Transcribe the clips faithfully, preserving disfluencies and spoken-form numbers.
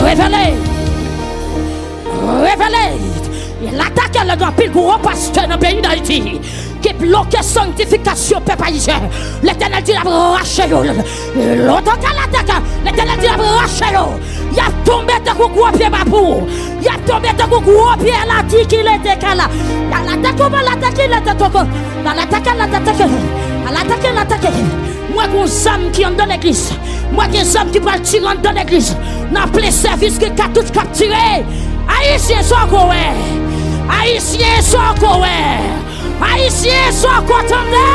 Revele! Revele! L atake lè gen anpil gwo pastè nan peyi Dayiti ki bloke sanktifikasyon pèp ayisyen. Letènèl di l ap rache yo. Lotoka l atake. Letènèl di l ap rache yo. Y ap tonbe tankou gwo pye bapou. Y ap tonbe tankou gwo pye lati ki lete kala. L atake, l atake, l atake. L atake, l atake. L atake, l atake. Mwen gen yon zam ki anndan legliz. Mwen gen zam ki pral tire anndan legliz. Nan plen sèvis gen katouch k ap tire. Ayisyen sa w ko wè. Ayisyen sa w ko wè. Ayisyen sa w ko tande.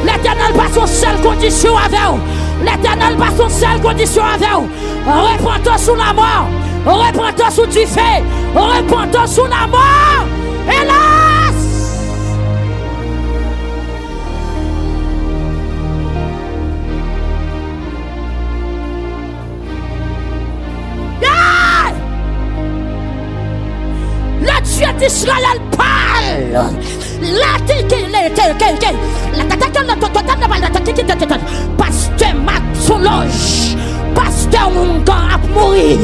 Letènèl pa sou sèl kondisyon avè w. Letènèl pa sou sèl kondisyon avè w. Repentance ou la mort. Repentance ou dife. Repentance ou la mort. Hélas! Yeah! Le Dieu d'Israël parle. La te ke le te ke ke. La ta ta ta la to to ta la ba la ta ke ke te te te. Pastè Mak Solange, pastè Oungan ap mouri.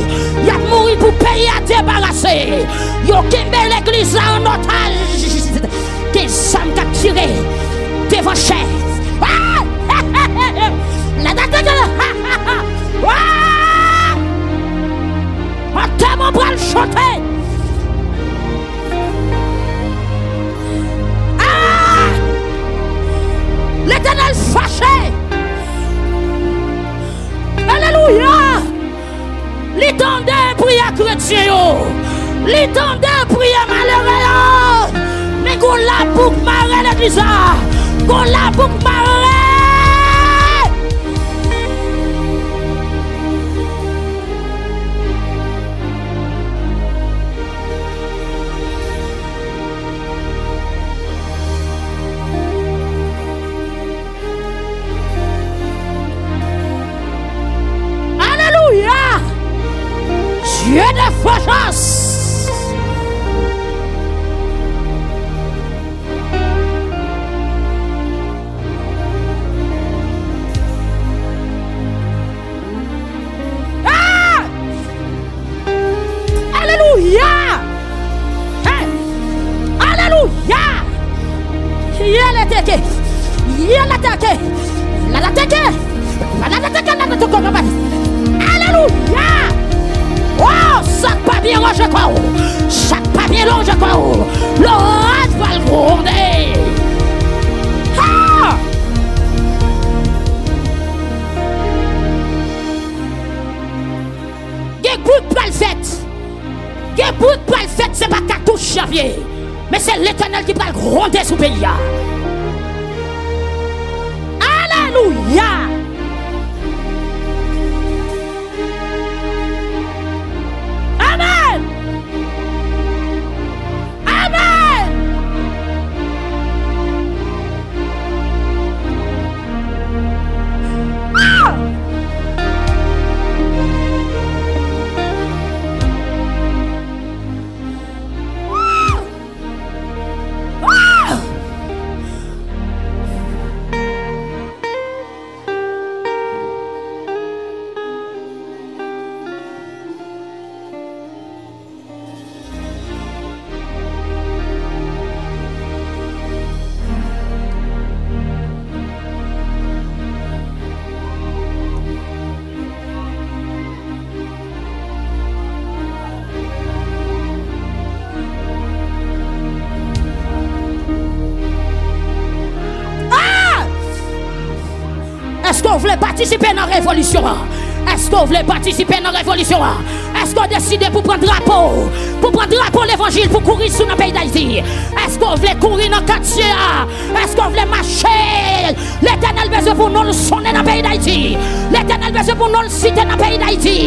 Y ap mouri pou peyi a debarase. Yo kenbe legliz la an otaj. Gen zam k ap tire devan chèz. Ah! La date de la. Ah! Antèman pral chante. Ah! Letènèl fache. Alelouya! Li tande priyè kretyen yo. Li tande priyè malere yo. Men gon labouk mare legliz la. Gon labouk mare. Alelouya! Dieu de vengeance! Ah! Alelouya! Hey! Alelouya! Yeleteke! Yeleteke! Lalateke! Lalateke! Lalateke! Alelouya! Oh, sa k pa byen ranje kò w! Sa k pa byen ranje kò w! Loraj pral gwonde! Ha! Gen bri k pral fèt. Gen bri k pral fèt, se pa katouch y ap ye. Men se Letènèl ki pral gwonde sou peyi a. Alelouya! Amèn! Amèn! Ah! Ah! Ah! Ah! Èske w vle patisipe nan revolisyon an? Èske w vle patisipe nan revolisyon an? Èske w deside pou pran drapo, pou pran drapo levanjil pou kouri sou nan peyi Dayiti? Èske w vle kouri nan katye a? Èske w vle mache? Letènèl bezwen pou non l sonnen nan peyi Dayiti. Letènèl bezwen pou non l site nan peyi Dayiti.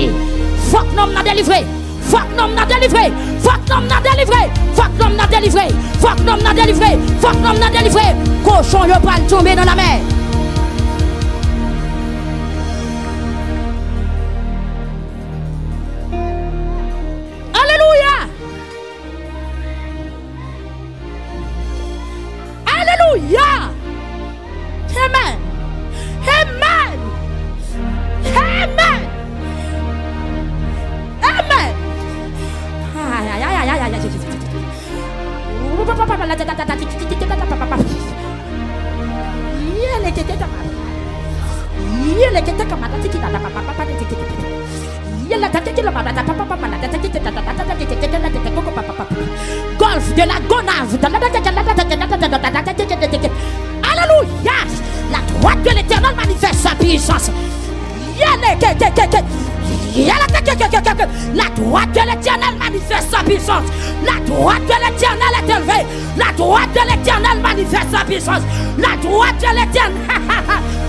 Fòk nonm nan delivre. Fòk nonm nan delivre! Fòk nonm nan delivre! Fòk nonm nan delivre! Fòk nonm nan delivre! Fòk nonm nan delivre! Kochon yo pral tonbe nan lanmè! Alelouya! Alelouya! Amen! Amen! Amen! Golfe de la Gonâve. Alelouya. La droite de l'Éternel manifeste sa puissance. Yale, ke, ke, ke, ke. Yale, ke, ke, ke, ke, ke, ke. La droite de l'Éternel manifeste sa puissance. La droite de l'Éternel est élevée. La droite de l'Éternel manifeste sa puissance. La droite de l'Éternel,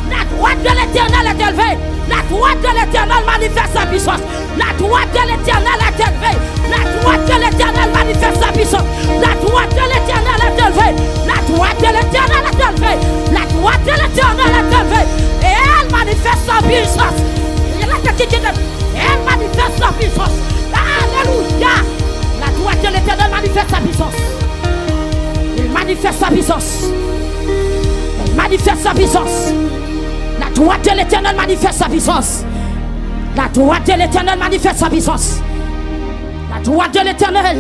la droite de l'Éternel est élevée. La droite de l'Éternel manifeste sa puissance. La droite de l'Éternel est élevée. La droite de l'Éternel manifeste sa puissance. La droite de l'Éternel est élevée. La droite de l'Éternel est élevée. La droite de l'Éternel est élevée. Et elle manifeste sa puissance. Et elle manifeste sa puissance. Alléluia. La droite de l'Éternel manifeste sa puissance. Il manifeste sa puissance. Il manifeste sa puissance. La droite de l'Éternel manifeste sa puissance. La droite de l'Éternel manifeste sa puissance. La droite de l'Éternel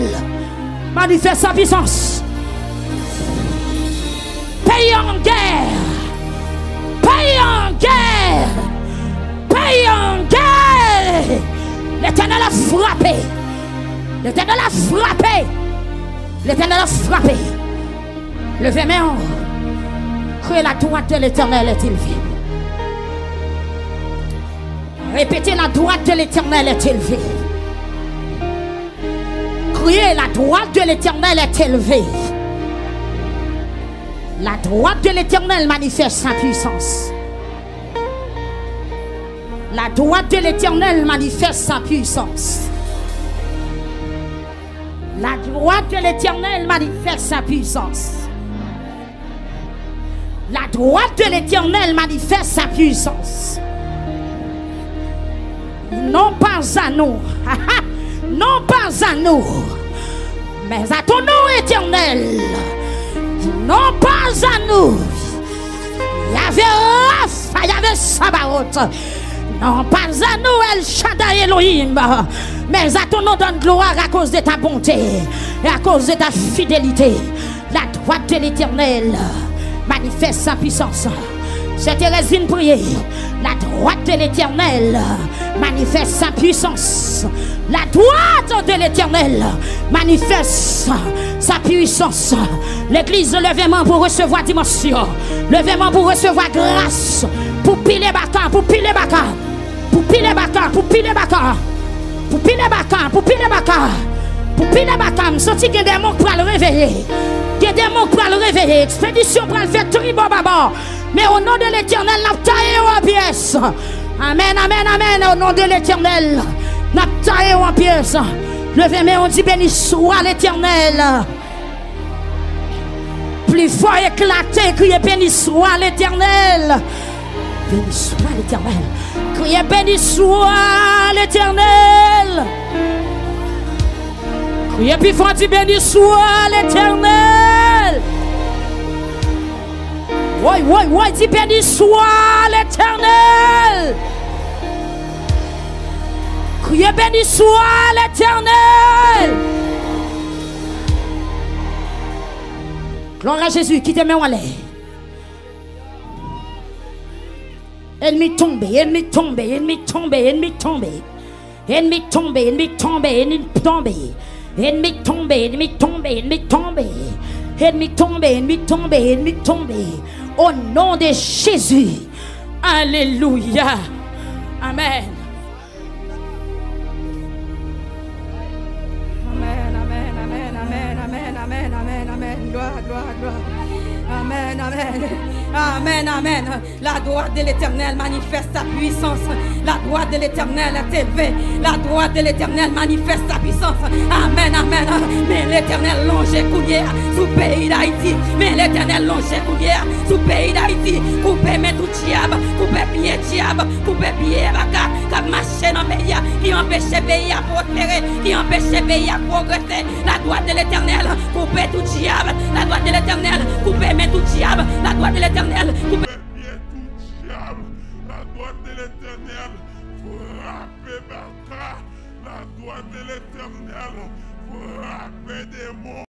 manifeste sa puissance. Peyi an gè. Peyi an gè. Peyi an gè. Letènèl ap frape. Letènèl ap frape. Letènèl ap frape. Leve men w. Kriye, la droite de l'Éternel est élevée. Répétez, la droite de l'Éternel est élevée. Kriye, la droite de l'Éternel est élevée. La droite de l'Éternel manifeste sa puissance. La droite de l'Éternel manifeste sa puissance. La droite de l'Éternel manifeste sa puissance. La droite de l'Éternel manifeste sa puissance. Non pas à nous. Non pas à nous. Mais à ton nom, Éternel. Non pas à nous. Yahvé Rapha, Yahvé Sabaoth. Non pas à nous, El Shaddai Elohim. Mais à ton nom donne gloire à cause de ta bonté et à cause de ta fidélité. La droite de l'Éternel manifeste sa puissance. Sè Thérèse vin priye. La droite de l'Éternel manifeste sa puissance. La droite de l'Éternel manifeste sa puissance. Legliz, leve men pou resevwa dimansyon. Leve men pou resevwa gras. Pou pile baka, pou pile baka. Pou pile baka, pou pile baka. Pou pile baka, pou pile baka. Pou pile baka, m santi gen demon k pral reveye. Gen demon k pral reveye. Ekspedisyon pral fèt tribò babò. Men o non de Letènèl, n ap taye yo an pyès. Amèn, amèn, amèn. O non de Letènèl, n ap taye yo an pyès. Leve men w, di, beni swa Letènèl. Pli fò, eklate, kriye, beni swa Letènèl. Beni swa Letènèl. Kriye, beni swa Letènèl. Kriye pi fò, di, beni swa Letènèl. Woy, woy, woy, di, beni swa Letènèl. Kriye, beni swa Letènèl. Glwa a Jezi, kite men w anlè. Ènmi tonbe, ènmi tonbe, ènmi tonbe, ènmi tonbe. Ènmi tonbe, ènmi tonbe, ènmi tonbe. Ènmi tonbe, ènmi tonbe, ènmi tonbe. Ènmi tonbe, ènmi tonbe, ènmi tonbe. O non de Jezi. Alelouya. Amèn. Amèn, amèn, amèn. Glwa, glwa, glwa. Amèn, amèn. Amèn, amèn. La droite de l'Éternel manifeste sa puissance. La droite de l'Éternel est élevée. La droite de l'Éternel manifeste sa puissance. Amèn, amèn. Men Letènèl lonje kounye a sou peyi Dayiti. Men Letènèl lonje kounye a sou peyi Dayiti. Koupe men tout dyab, koupe pye dyab, koupe pye baka k ap mache nan peyi a, ki anpeche peyi a pwospere, ki anpeche peyi a pwogrese. La droite de l'Éternel, koupe tout dyab. La droite de l'Éternel, koupe men tout dyab. La droite de l'Éternel, koupe pye tout dyab. La droite de l'Éternel, frape baka. La droite de l'Éternel, frape demon.